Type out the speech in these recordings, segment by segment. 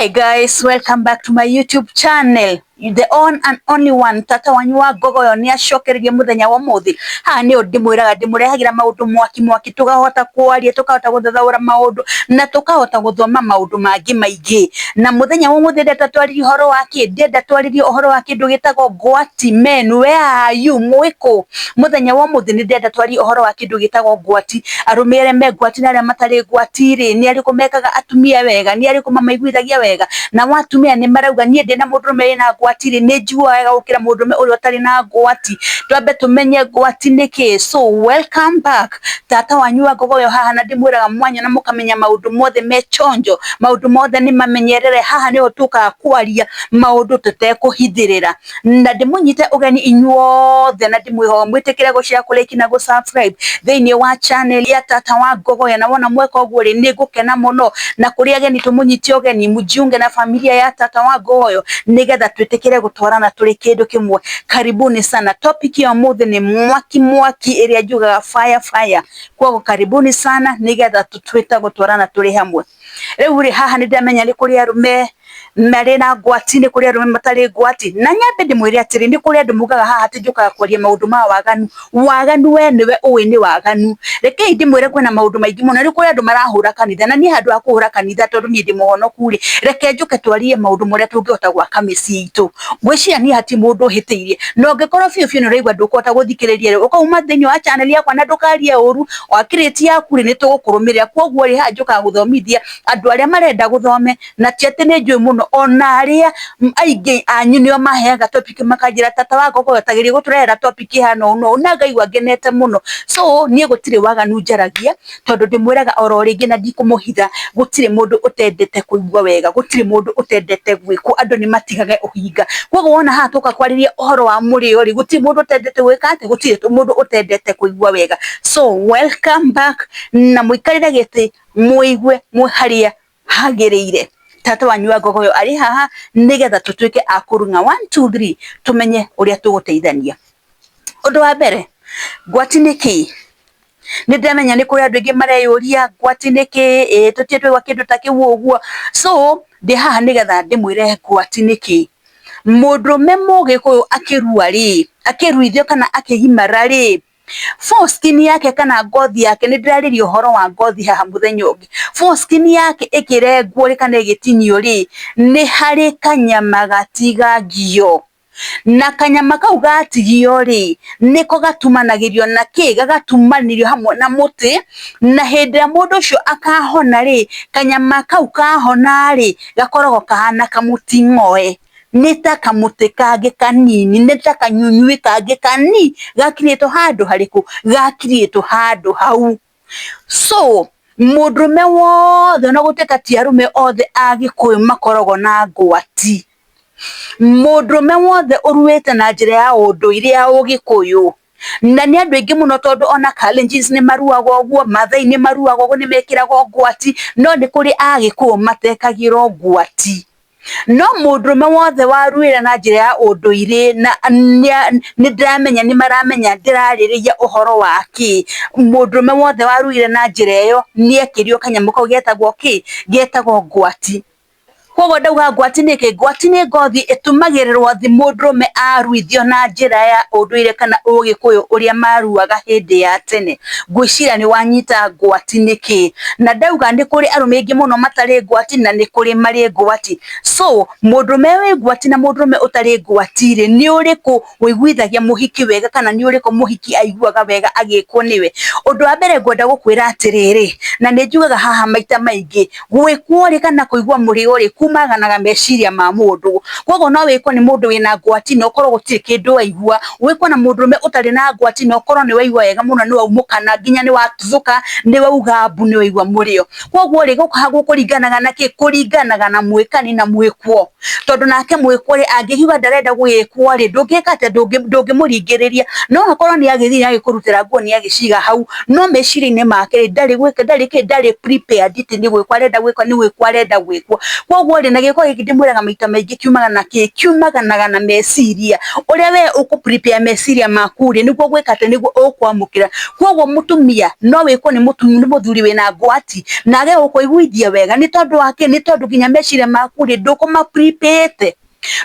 Hi guys, welcome back to my YouTube channel. The one and only one tata wanyu wa ngogoyo nĩ acokereria mũthenya wa ũmũthĩ. Haha nĩho ndĩmwĩraga ndĩmũrehagĩra maũndũ mwaki mwaki, tũkahota kwaria, tũkahota gũthathaũra maũndũ na tũkahota gũthoma maũndũ mangĩ maingĩ. Na mũthenya wa ũmũthĩ ndĩrenda twarĩrie ũhoro wa kĩ? Ndĩrenda twarĩrie ũhoro wa kĩndũ gĩtagwo ngwati. Men, where are you? Mwĩkũ? Mũthenya wa ũmũthĩ nĩ ndĩrenda twarie ũhoro wa kĩndũ gĩtagwo ngwati. Arũme arĩa me ngwati na arĩa matarĩ ngwati rĩ, nĩ arĩkũ mekaga atumia wega? Nĩ arĩkũ mamaiguithagia wega? Nao atumia nĩ marauga niĩ ndĩna mũndũrũme wĩna ngwati rĩ, nĩ njiguaga wega gũkĩra mũndũrũme ũrĩa ũtarĩ na ngwati. Twambe tũmenye ngwati nĩ kĩ. So welcome back. Tata wanyu wa ngogoyo haha, na ndĩmwĩraga mwanya na mũkamenya maũndũ mothe me chonjo, maũndũ mothe nĩ mamenyerere. Haha nĩho tũkaga kwaria maũndũ tũtekũhithĩrĩra, na ndĩmũnyite ũgeni inyuothe, na ndĩmwĩhoe mwĩtĩkĩre gũ-share, kũ-like na gũ-subscribe thĩinĩ wa channel ya tata wa ngogoyo. Na wona mweka ũguo rĩ, nĩ ngũkena mũno. Na kũrĩ ageni, tũmũnyite ũgeni mjiunge na familia ya tata wa ngogoyo, nĩgetha twĩtĩkĩre gũtwarana tũrĩ kĩndũ kĩmwe. Karibuni sana. Topic ya ũmũthĩ nĩ mwaki mwaki, ĩrĩa njugaga fire fire. Koguo karibuni sana, nĩgetha tũtwĩte gũtwarana tũrĩ hamwe. Rĩu rĩ, haha nĩ ndamenya nĩ kũrĩ arũme marĩ na ngwati, nĩ kũrĩ arũme matarĩ ngwati. Na nyambe ndĩmwĩre atĩrĩ, nĩ kũrĩ andũ mugaga haha atĩ njũkaga kwaria maũndũ ma waganu. Waganu we nĩwe ũĩ nĩ waganu. Rekei ndĩmwĩre, kwĩna maũndũ maingĩ mũno. Nĩ kũrĩ andũ marahũra kanitha, na niĩ handũ ha kũhũra kanitha, tondũ niĩ ndĩ mũhonoku rĩ, reke njũke twarie maũndũ marĩa tũngĩhota gwaka mĩciĩ itũ. Ngwĩciria niĩ hatirĩ mũndũ ũhĩtĩirie, na ũngĩkorwo biũ biũ nĩ ũraigua ndũkũhota gũthikĩrĩria rĩ, ũkauma thĩinĩ wa channel yakwa na ndũkarie ũru wakirĩti yaku rĩ, nĩ tũgũkũrũmĩrĩra. Koguo rĩ, haha njũkaga gũthomithia andũ arĩa marenda gũthome, na ti atĩ nĩ njũĩ mũno. Ona arĩa aingĩ anyu nĩo maheaga topic, makanjĩra, "Tata wa ngogoyo, tageria gũtũrehera topic ĩhana ũũ na ũũ," na ngaigua ngenete mũno. So niĩ gũtirĩ waganu njaragia, tondũ ndĩmwĩraga oro rĩngĩ na ndikũmũhitha, gũtirĩ mũndũ ũtendete kũigua wega, gũtirĩ mũndũ ũtendete gwĩkwo. Andũ nĩ matigage ũhinga. Koguo wona haha tũka kwarĩria ũhoro wa mũrĩo rĩ, gũtirĩ mũndũ ũtendete gwĩka atĩ, gũtirĩ mũndũ ũtendete kũigua wega. So welcome back, na mũikarĩre gĩtĩ mũigue mwĩ harĩa hagĩrĩire. Tata wanyu wa ngogoyo arĩ haha nĩgetha tũtuĩke a kũrung'a 1 2 3, tũmenye ũrĩa tũgũteithania. Ũndũ wa mbere, ngwati nĩ kĩĩ? Nĩ ndĩramenya nĩ kũrĩ andũ aingĩ mareyũria ngwati nĩ kĩĩ, ĩĩ tũtirĩ twaigua kĩndũ ta kĩu ũguo. So ndĩ haha nĩgetha ndĩmwĩre ngwati nĩ kĩĩ. Mũndũrũme Mũgĩkũyũ akĩrua rĩ, akĩruithio kana akĩgimara rĩ, foreskin yake kana ngothi yake, nĩ ndĩrarĩria ũhoro wa ngothi haha mũthenya ũngĩ, foreskin yake ĩkĩrengwo rĩ kana ĩgĩtinio rĩ, nĩ harĩ kanyama gatigagio, na kanyama kau gatigio rĩ, nĩko gatumanagĩrio na kĩ, gagatumanĩrio hamwe na mũtĩ. Na hĩndĩ ĩrĩa mũndũ ũcio akahona rĩ, kanyama kau kahona rĩ, gakoragwo kahana kamũting'oe, nĩ ta kamũtĩ kangĩ kanini, nĩ ta kanyunyui kangĩ kani gakirĩtwo handũ harĩkũ, gakirĩtwo handũ hau. So mũndũrũme wothe, ona gũtuĩka ti arũme othe a Gĩkũyũ makoragwo na ngwati, mũndũrũme wothe ũruĩte na njĩra ya ũndũire ya Ũgĩkũyũ, na nĩ andũ aingĩ mũno, tondũ ona Kalenjins nĩ maruaga ũguo, Maathai nĩ maruaga ũguo, nĩ mekĩragwo ngwati, no nĩ kũrĩ Agĩkũyũ matekagĩrwo ngwati. No mũndũrũme wothe waruĩra na njĩra ya ũndũire, na nĩ ndĩramenya nĩ maramenya ndĩrarĩrĩria ũhoro wa kĩ, mũndũrũme wothe waruire na njĩra ĩyo nĩ ekĩrirwo kanyamũ kau getagwo kĩ, getagwo ngwati. Koguo ndauga ngwati nĩ kĩ? Ngwati nĩ ngothi ĩtumagĩrĩrwo thĩ mũndũrũme aruithio na njĩra ya ũndũire kana Ũgĩkũyũ ũrĩa maruaga hĩndĩ ya tene. Ngwĩciria nĩ wanyita ngwati nĩ kĩ. Na ndauga nĩ kũrĩ arũme aingĩ mũno matarĩ ngwati na nĩ kũrĩ marĩ ngwati. So mũndũrũme wĩ ngwati na mũndũrũme ũtarĩ ngwati rĩ, nĩ ũrĩkũ ũiguithagia mũhiki wega, kana nĩ ũrĩkũ mũhiki aiguaga wega agĩkwo nĩwe? Ũndũ wa mbere ngwenda gũkwĩra atĩrĩrĩ, na nĩ njugaga haha maita maingĩ, gwĩkwo rĩ kana kũigua mũrĩo rĩ, kumaganaga meciria ma mũndũ. Koguo no wĩkwo nĩ mũndũ wĩna ngwati na ũkorwo gũtirĩ kĩndũ waigua, wĩkwo na mũndũrũme ũtarĩ na ngwati na ũkorwo nĩ waigua wega mũno, nĩ waumũkana nginya nĩ watuthũka, nĩ wauga mbu, nĩ waigua mũrĩo. Koguo rĩ, gũkũ gũkũringanaga na kĩ? Kũringanaga na mwĩkani na mwĩkwo, tondũ nake mwĩkwo rĩ, angĩkiuga ndarenda gwĩkwo rĩ, ndũngĩka atĩa? Ndũngĩmũringĩrĩria. No akorwo nĩ agĩthiĩ agĩkũrutĩra nguo, nĩ agĩciga hau, no meciria-inĩ make rĩ, ndarĩ gwĩka, ndarĩ kĩ, ndarĩ prepared atĩ nĩ gwĩkwo arenda gwĩkwo, nĩ gwĩkwo arenda gwĩkwo. Koguo Koguo rĩ, na gĩko gĩkĩ ndĩmwĩraga maita maingĩ kiumaga na kĩ? Kiumanaga na meciria. Ũrĩa we ũkũ prepare meciria maku rĩ, nĩguo gwĩka atĩ nĩguo ũkwamũkĩra. Koguo mũtumia no wĩkwo nĩ mũthuri wĩna ngwati na age gũkũiguithia wega nĩ tondũ wa kĩ? Nĩ tondũ nginya meciria maku rĩ, ndũkũma prepare.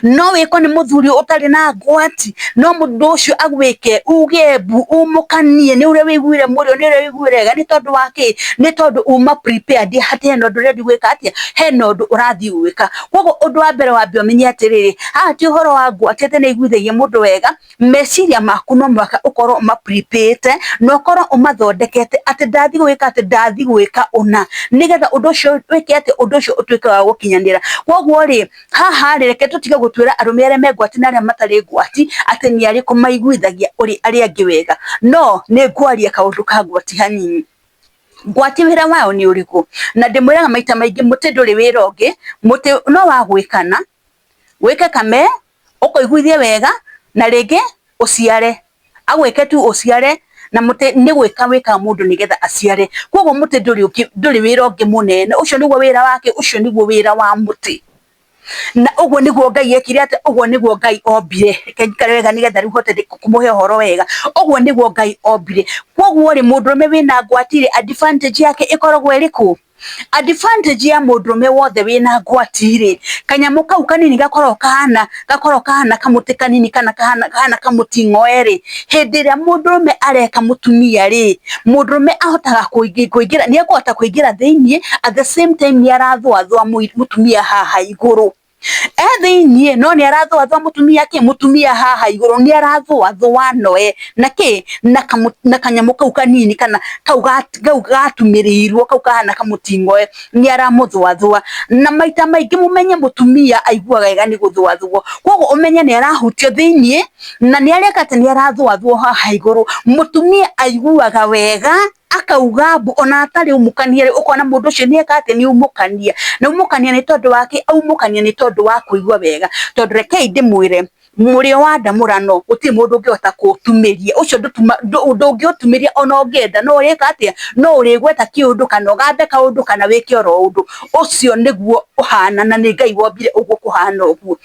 No wĩkwo nĩ mũthuri ũtarĩ na ngwati, no mũndũ ũcio agwĩke uge mbu, umũkanie nĩ ũrĩa wĩiguire mũrĩo, nĩ ũrĩa wĩiguire wega, nĩ tondũ wa kĩ? Nĩ tondũ uma prepared atĩ hena ũndũ ũrenda gwĩka atĩa, hena ũndũ ũrathiĩ gwĩka. Koguo ũndũ wa mbere wambe ũmenye atĩrĩrĩ, haha ti ũhoro wa ngwati atĩ nĩ aiguithagia mũndũ wega, meciria maku no mũhaka ũkorwo ũma prepare na ũkorwo ũmathondekete atĩ ndathiĩ gwĩka atĩ ndathiĩ gwĩka ũna, nĩgetha ũndũ ũcio wĩke atĩ ũndũ ũcio ũtuĩke wa gũkinyanĩra. Koguo rĩ, haha rĩ, reke tũtige gũtuĩra arũme arĩa me ngwati na arĩa matarĩ ngwati atĩ nĩ arĩkũ maiguithagia arĩa angĩ wega. No nĩ ngwaria kaũndũ ka ngwati hanini. Ngwati wĩra wayo nĩ ũrĩkũ? Na ndĩmwĩraga maita maingĩ mũtĩ ndũrĩ wĩra ũngĩ, mũtĩ no wa gwĩkana, wĩke kame, ũkũiguithie wega, na rĩngĩ ũciare. Agwĩke tu ũciare, na mũtĩ nĩ gwĩka wĩkaga mũndũ nĩgetha aciare. Koguo mũtĩ ndũrĩ wĩra ũngĩ mũnene, ũcio nĩguo wĩra wake, ũcio nĩguo wĩra wa mũtĩ. Na ũguo nĩguo Ngai ekire atĩ, ũguo nĩguo Ngai ombire. Reke njikare wega nĩgetha rĩu hote kũmũhe ũhoro wega. Ũguo nĩguo Ngai ombire. Koguo rĩ, mũndũrũme wĩna ngwati rĩ, advantage yake ĩkoragwo ĩrĩkũ? Advantage ya mũndũrũme wothe wĩna ngwati rĩ, kanyamũ kau kanini gakoragwo kahana, gakoragwo kahana kamũtĩ kanini kana kahana, kahana kamũting'oe rĩ, hĩndĩ ĩrĩa mũndũrũme areka mũtumia rĩ, mũndũrũme ahotaga kũingĩra, nĩ ekũhota kũingĩra thĩiniĩ, at the same time nĩ arathuathua mũtumia haha igũrũ. E thĩiniĩ no nĩ arathuathua mũtumia kĩ? Mũtumia haha igũrũ nĩ arathuathua noe na kĩ? Na kanyamũ kau kanini kana kau gatumĩrĩirwo kau kahana kamũting'oe nĩ aramũthũathũa. Na maita maingĩ mũmenye mũtumia aiguaga wega nĩ gũthũathũo. Koguo ũmenye nĩ arahutio thĩiniĩ na nĩ areka atĩ nĩ arathuathũo haha igũrũ. Mũtumia aiguaga wega akauga mbu ona atarĩ umũkanie rĩ, ũkona mũndũ ũcio nĩ eka atĩ nĩ umũkania. Na umũkania nĩ tondũ wa kĩ? Aumũkania nĩ tondũ wa kũigua wega. Tondũ rekei ndĩmwĩre, mũrĩo wa ndamũrano gũtirĩ mũndũ ũngĩhota kũũtumĩria. Ũcio ndũngĩũtumĩria ona ũngĩenda, no ũrĩka atĩa? No ũrĩgweta kĩũndũ kana ũgambe kaũndũ kana wĩke oro ũndũ. Ũcio nĩguo ũhana na nĩ Ngai wombire ũguo kũhana ũguo.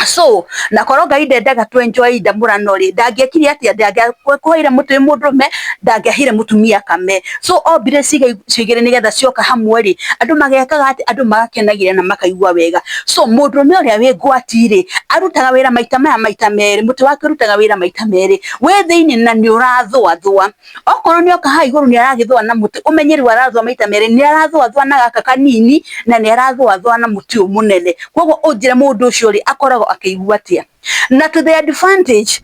So, na korwo Ngai ndendaga tũ enjoy ndamũrano rĩ, ndangĩekire atĩa? Ndangĩakũheire mũtĩ wĩ mũndũrũme, ndangĩaheire mũtumia kame. So ombire ciĩga icio igĩrĩ nĩgetha cioka hamwe rĩ, andũ magekaga atĩ, andũ magakenagĩrĩra na makaigua wega. So mũndũrũme ũrĩa wĩ ngwati rĩ, arutaga wĩra maita maya maita merĩ, mũtĩ wake ũrutaga wĩra maita merĩ, wĩ thĩiniĩ na nĩ ũrathũathũa. Okorwo nĩ oka haha igũrũ nĩ aragĩthũa na mũtĩ, ũmenye rĩu arathũa maita merĩ, nĩ arathũathũa na gaka kanini na nĩ arathũathũa na mũtĩ ũyũ mũnene. Koguo ũnjĩre mũndũ ũcio rĩ, akoragwo akĩigua atĩa? Na to the advantage,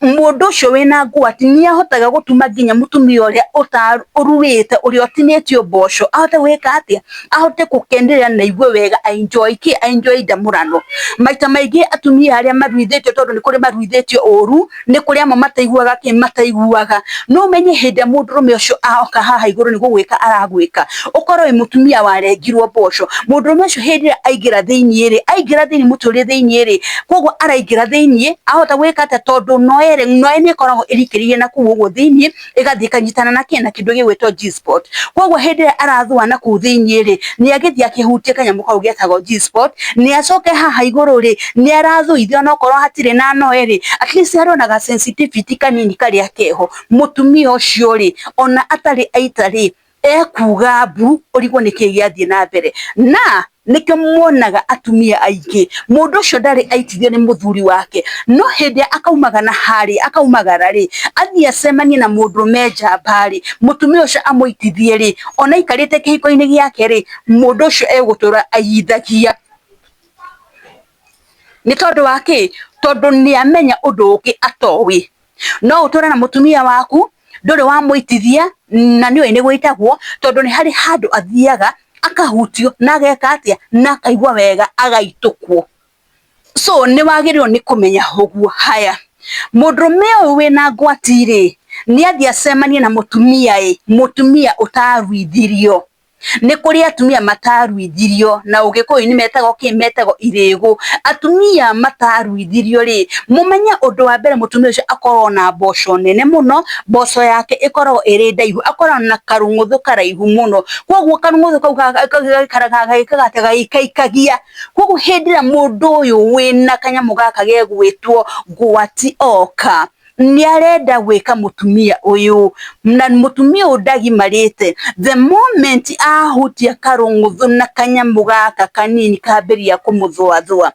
mũndũ ũcio wĩna ngwati nĩ ahotaga gũtuma nginya mũtumia ũrĩa ũruĩte, ũrĩa ũtinĩtio mboco, ahote gwĩka atĩa? Ahote gũkenerera na aigue wega, a enjoy kĩ? A enjoy ndamũrano. Maita maingĩ atumia arĩa maruithĩtio, tondũ nĩ kũrĩ maruithĩtio ũru, nĩ kũrĩ amwe mataiguaga kĩ? Mataiguaga. No ũmenye hĩndĩ ĩrĩa mũndũrũme ũcio oka haha igũrũ nĩ gũgwĩka aragwĩka, ũkorwo wĩ mũtumia warengirwo mboco, mũndũrũme ũcio hĩndĩ ĩrĩa aingĩra thĩiniĩ rĩ, aingĩra thĩiniĩ mũtĩ ũrĩ thĩiniĩ rĩ, koguo araingĩra thĩiniĩ, ahota gwĩka atĩa? Tondũ noe rĩ, noe nĩ ĩkoragwo ĩrikĩrĩirie na kũu ũguo thĩiniĩ, ĩgathiĩ ĩkanyitana na kĩ? Na kĩndũ gĩgwĩtwo G-spot. Koguo hĩndĩ ĩrĩa arathũa na kũu thĩiniĩ rĩ, nĩ agĩthiĩ akĩhutie kanyamũ kau getagwo G-spot, nĩ acoke haha igũrũ rĩ, nĩ arathũithia onokorwo hatirĩ na noe rĩ, at least harĩ ona ga sensitivity kanini karĩa keho. Mũtumia ũcio rĩ, ona atarĩ aita rĩ, ekuga mbu ũrigwo nĩkĩ gĩathiĩ na mbere. Na nĩkĩo muonaga atumia aingĩ, mũndũ ũcio ndarĩ aitithio nĩ mũthuri wake, no hĩndĩ ĩrĩa akaumagara harĩa, akaumagara rĩ, athiĩ acemanie na mũndũrũme njamba rĩ, mũtumia ũcio amũitithie rĩ, ona aikarĩte kĩhiko-inĩ gĩake rĩ, mũndũ ũcio egũtũra aiyithagia. Nĩ tondũ wa kĩ? Tondũ nĩ amenya ũndũ ũngĩ atoĩ. No ũtũre na mũtumia waku, ndũrĩ wamũitithia, na nĩ ũĩ nĩ gwĩtagwo, tondũ nĩ harĩ handũ athiaga akahutio na ageka atĩa? Na akaigua wega agaitũkwo. So nĩ wagĩrĩirwo nĩ kũmenya ũguo. Haya, mũndũrũme ũyũ wĩna ngwati rĩ, nĩ athiĩ acemanie na mũtumia ĩ, mũtumia ũtaruithirio. Nĩ kũrĩ atumia mataruithirio na ũgĩkũyũ-inĩ metagwo kĩ? Metagwo irĩgũ. Atumia mataruithirio rĩ, mũmenye ũndũ wa mbere mũtumia ũcio akoragwo na mboco nene mũno, mboco yake ĩkoragwo ĩrĩ ndaihu, akoragwo na karũng'ũthũ karaihu mũno, koguo karũng'ũthũ kau gaikaraga gagĩkaga atĩa? Gagĩikaikagia. Koguo hĩndĩ ĩrĩa mũndũ ũyũ wĩna kanyamũ gaka gegwĩtwo ngwati oka, nĩ arenda gwĩka mũtumia ũyũ, na mũtumia ũyũ ndagimarĩte, the moment ahutia karũng'ũthũ na kanyamũ gaka kanini kambĩrĩria kũmũthũathũa,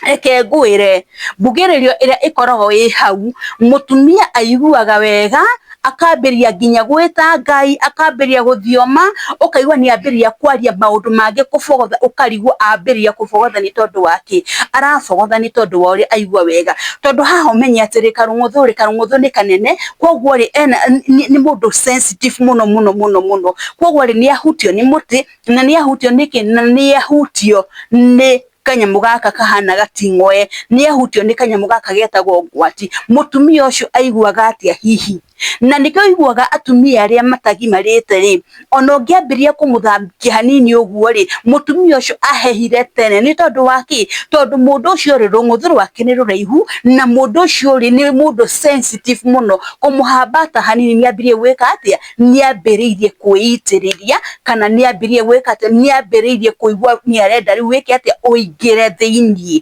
reke ngwĩre, mbugĩrĩrio ĩrĩa ĩkoragwo ĩ hau, mũtumia aiguaga wega, akambĩrĩria nginya gwĩta Ngai, akambĩrĩria gũthioma, ũkaigua nĩ ambĩrĩria kwaria maũndũ mangĩ kũbogotha, ũkarigwo ambĩrĩria kũbogotha nĩ tondũ wa kĩ? Arabogotha nĩ tondũ wa ũrĩa aigua wega. Tondũ haha ũmenye atĩrĩ, karũng'ũthũ rĩ, karũng'ũthũ nĩ kanene, koguo rĩ, ena nĩ mũndũ sensitive mũno mũno mũno mũno. Koguo rĩ, nĩ ahutio nĩ mũtĩ, na nĩ ahutio nĩ kĩ? Na nĩ ahutio nĩ kanyamũ gaka kahana gating'oe, nĩ ahutio nĩ kanyamũ gaka getagwo ngwati, mũtumia ũcio aiguaga atĩa hihi? Na nĩkĩo ũiguaga atumia arĩa matagimarĩte rĩ, ona ũngĩambĩrĩria kũmũthambia hanini ũguo rĩ, mũtumia ũcio ahehire tene. Nĩ tondũ wa kĩ? Tondũ mũndũ ũcio rĩ, rũng'ũthũ rwake nĩ rũraihu, na mũndũ ũcio rĩ, nĩ mũndũ sensitive mũno, kũmũhambata hanini nĩ ambĩrĩirie gwĩka atĩa? Nĩ ambĩrĩirie kwĩitĩrĩria, kana nĩ ambĩrĩirie gwĩka atĩa? Nĩ ambĩrĩirie kũigua nĩ arenda rĩu wĩke atĩa? Ũingĩre thĩiniĩ.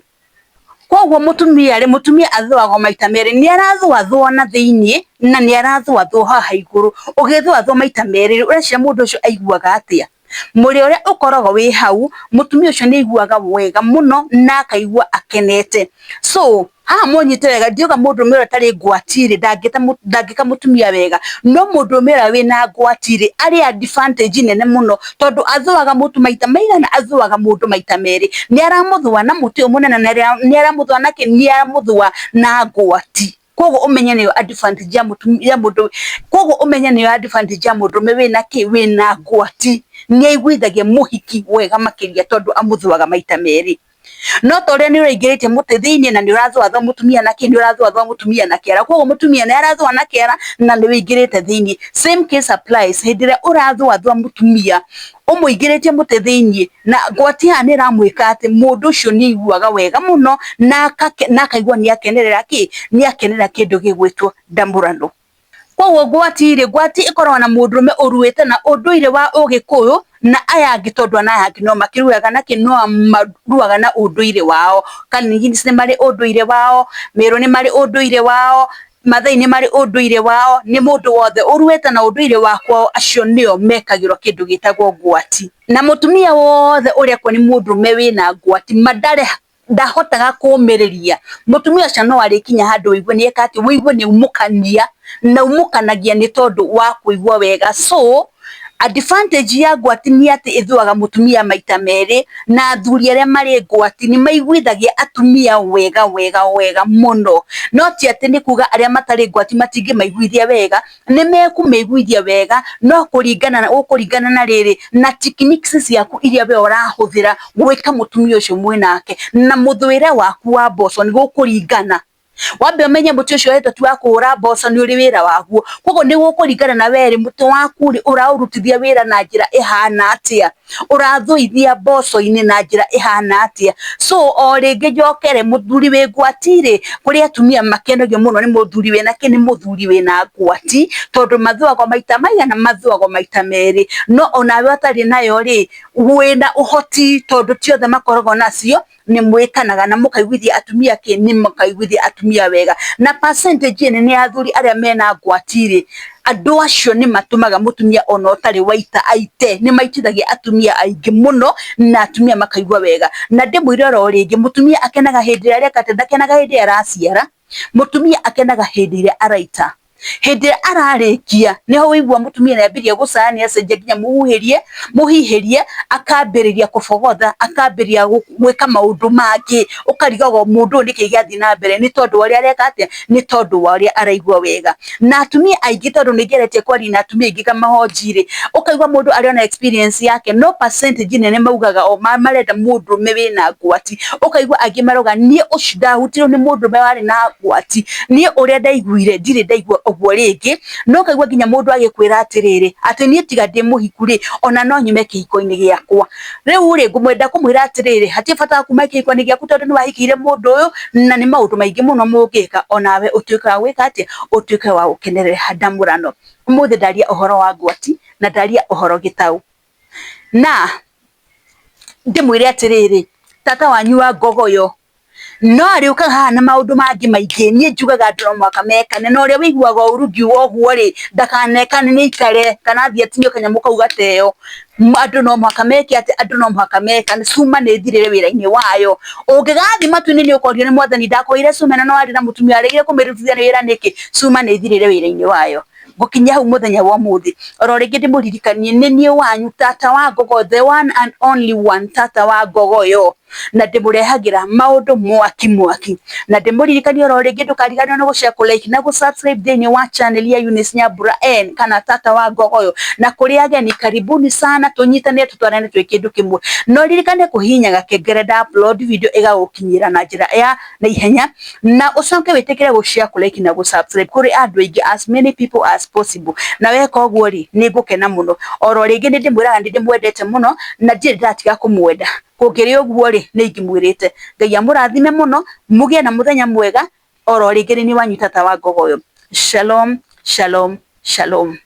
Koguo mũtumia rĩ, mũtumia athũagwo maita merĩ, nĩ arathũathũo na thĩiniĩ na nĩ arathũathũo haha igũrũ. Ũgĩthũathũa maita merĩ rĩ, ũreciria mũndũ ũcio aiguaga atĩa? Mũrĩo ũrĩa ũkoragwo wĩ hau, mũtumia ũcio nĩ aiguaga wega mũno na akaigua akenete. So haha mũnyite wega, ndiuga mũndũrũme ũrĩa ũtarĩ ngwati rĩ, ndangĩka mũtumia wega, no mũndũrũme ũrĩa wĩna ngwati rĩ, arĩ advantage nene mũno, tondũ athũaga mũtu maita maigana? Athũaga mũndũ maita merĩ. Nĩ aramũthũa na mũtĩ ũyũ mũnene, na nĩ aramũthũa na kĩ? Nĩ aramũthũa na ngwati. Koguo ũmenye nĩyo advantage ya mũtumia, ya mũndũ, koguo ũmenye nĩyo advantage ya mũndũrũme wĩna kĩ? Wĩna ngwati. Nĩ aiguithagia mũhiki wega makĩria tondũ amũthũaga maita merĩ. No ta ũrĩa nĩ ũraingĩrĩtie mũtĩ thĩiniĩ na nĩ ũrathũathũa mũtumia na kĩ? Nĩ ũrathũathũa mũtumia na kĩara. Koguo mũtumia nĩ arathũa na kĩara na nĩ ũingĩrĩte thĩiniĩ. Same case applies hĩndĩ ĩrĩa ũrathũathũa mũtumia ũmũingĩrĩtie mũtĩ thĩiniĩ na ngwati haha nĩ ĩramwĩka atĩ mũndũ ũcio nĩ aiguaga wega mũno na akaigua nĩ akenerera kĩ? Nĩ akenerera kĩndũ gĩgwĩtwo ndamũrano. Koguo ngwati rĩ, ngwati ĩkoragwo na mũndũrũme ũruĩte na ũndũire wa ũgĩkũyũ na aya angĩ tondũ ona aya angĩ no makĩruaga na kĩ? No maruaga na ũndũire wao. Kalenjins nĩ marĩ ũndũire wao, Meru nĩ marĩ ũndũire wao, Mathai nĩ marĩ ũndũire wao, nĩ mũndũ wothe ũruĩte na ũndũire wa kwao, acio nĩo mekagĩrwo kĩndũ gĩtagwo ngwati. Na mũtumia wothe ũrekwo nĩ mũndũrũme wĩna ngwati ma ndahotaga kũmĩrĩria, mũtumia ũcio no arĩkinya handũ ũigue nĩ eka atĩa, ũigue nĩ aumũkania, na aumũkanagia nĩ tondũ wa kũigua wega. So advantage ya ngwati nĩ atĩ ĩthũaga mũtumia maita merĩ, na athuri arĩa marĩ ngwati nĩ maiguithagia atumia wega wega wega mũno. No ti atĩ nĩ kuga arĩa matarĩ ngwati matingĩmaiguithia wega, nĩ mekũmaiguithia wega, no kũringana gũkũringana na rĩrĩ, na techniques ciaku iria we ũrahũthĩra gwĩka mũtumia ũcio mwĩnake, na mũthũĩre waku wa mboco nĩ gũkũringana. Wambe ũmenye mũtĩ ũcio ũhetwo ti wa kũhũra mboco nĩ ũrĩ wĩra waguo, koguo nĩ gũkũringana na we rĩ, mũtĩ waku rĩ, ũraũrutithia wĩra na njĩra ĩhana atĩa, ũrathũithia mboco-inĩ na njĩra ĩhana atĩa. So o rĩngĩ njokere, mũthuri wĩ ngwati rĩ, kũrĩ atumia makenagio mũno nĩ mũthuri wĩna kĩ? Nĩ mũthuri wĩna ngwati, tondũ mathũagwo maita maigana? Mathũagwo maita merĩ, no onawe ũtarĩ nayo rĩ, wĩna ũhoti tondũ ti othe makoragwo nacio, nĩ mwĩkanaga na mũkaiguithia atumia kĩ? Nĩ mũkaiguithia atumia wega. Na percentage nene ya athuri arĩa mena ngwati rĩ, andũ acio nĩ matũmaga mũtumia ona ũtarĩ waita aite, nĩ maitithagia atumia aingĩ mũno na atumia makaigua wega. Na ndĩmwĩre oro rĩngĩ, mũtumia akenaga hĩndĩ ĩrĩa areka atĩa? Ndakenaga hĩndĩ ĩrĩa araciara, mũtumia akenaga hĩndĩ ĩrĩa araita. Hĩndĩ ĩrĩa ararĩkia nĩho ũigua mũtumia nĩ ambĩrĩria gũcaya, nĩ acenjia nginya mũhuhĩrie, mũhihĩrie, akambĩrĩria kũbogotha, akambĩrĩria gwĩka maũndũ mangĩ, ũkarigagwo mũndũ ũyũ nĩkĩ gĩathiĩ na mbere, nĩ tondũ wa ũrĩa areka atĩa? Nĩ tondũ wa ũrĩa araigua wega. Na atumia aingĩ tondũ nĩ ngeretie kwaria na atumia aingĩ ngamahonji rĩ, ũkaigua mũndũ arĩ ona experience yake, no percentage nene maugaga o marenda mũndũrũme wĩna ngwati. Ũkaigua angĩ marauga niĩ ũcio ndahutirio nĩ mũndũrũme warĩ na ngwati, niĩ ũrĩa ndaiguire ndirĩ ndaigua ũguo rĩngĩ, na ũkaigua nginya mũndũ agĩkwĩra atĩrĩrĩ, atĩ niĩ tiga ndĩ mũhiku rĩ, ona no nyume kĩhiko-inĩ gĩakwa. Rĩu rĩ, ngũmwenda kũmwĩra atĩrĩrĩ, hatirĩ bata wa kuma kĩhiko-inĩ gĩaku tondũ nĩ wahikĩire mũndũ ũyũ, na nĩ maũndũ maingĩ mũno mũngĩka onawe ũtuĩke wa gwĩka atĩa, ũtuĩke wa gũkenerera ndamũrano. Ũmũthĩ ndaria ũhoro wa ngwati na ndaria ũhoro gĩtau. Na ndĩmwĩre atĩrĩrĩ, tata wanyu wa ngogoyo no arĩũkaga haha na maũndũ mangĩ maingĩ. Niĩ njugaga andũ no mũhaka mekane, na ũrĩa ũiguaga ũru ngiuga ũguo rĩ, ndakanekane nĩ aikare kana athiĩ atinio kanyamũ kau gateo. Andũ no mũhaka meke atĩa? Andũ no mũhaka mekane. Cuma nĩ ĩthirĩre wĩra-inĩ wayo. Ũngĩgathiĩ matu-inĩ nĩ ũkorio nĩ mwathani ndakũheire cuma ĩno na warĩ na mũtumia waregire kũmĩrutithia wĩra nĩkĩ? Cuma nĩ ĩthirĩre wĩra-inĩ wayo. Ngũkinyia hau mũthenya wa ũmũthĩ. Oro rĩngĩ ndĩmũririkanie nĩ niĩ wanyu tata wa Ngogo, the one and only one, tata wa Ngogoyo. Na ndĩmũrehagĩra maũndũ mwaki mwaki. Na ndĩmũririkanie oro rĩngĩ ndũkariganĩrwo nĩ gũ-share, kũ-like na gũ-subscribe thĩinĩ wa channel ya Eunice Nyambura N kana tata wa Ngogoyo. Na kũrĩ ageni karibuni sana, tũnyitanĩre tũtwarane twĩ kĩndũ kĩmwe. Na ũririkane kũhihinya gakengere nda upload video ĩgagũkinyĩra na njĩra ya na ihenya, na ũcoke wĩtĩkĩre gũ share, kũ like na gũ subscribe kũrĩ andũ aingĩ, as many people as possible. Na weka ũguo rĩ, nĩ ngũkena mũno. Oro rĩngĩ nĩ ndĩmwĩraga nĩ ndĩmwendete mũno na ndirĩ ndatiga kũmwenda. Kũngĩrĩ ũguo rĩ, nĩ ingĩmwĩrĩte. Ngai amũrathime mũno, mũgĩe na mũthenya mwega. Oro rĩngĩ nĩ niĩ wanyu tata wa Ngogoyo. Shalom, shalom, shalom.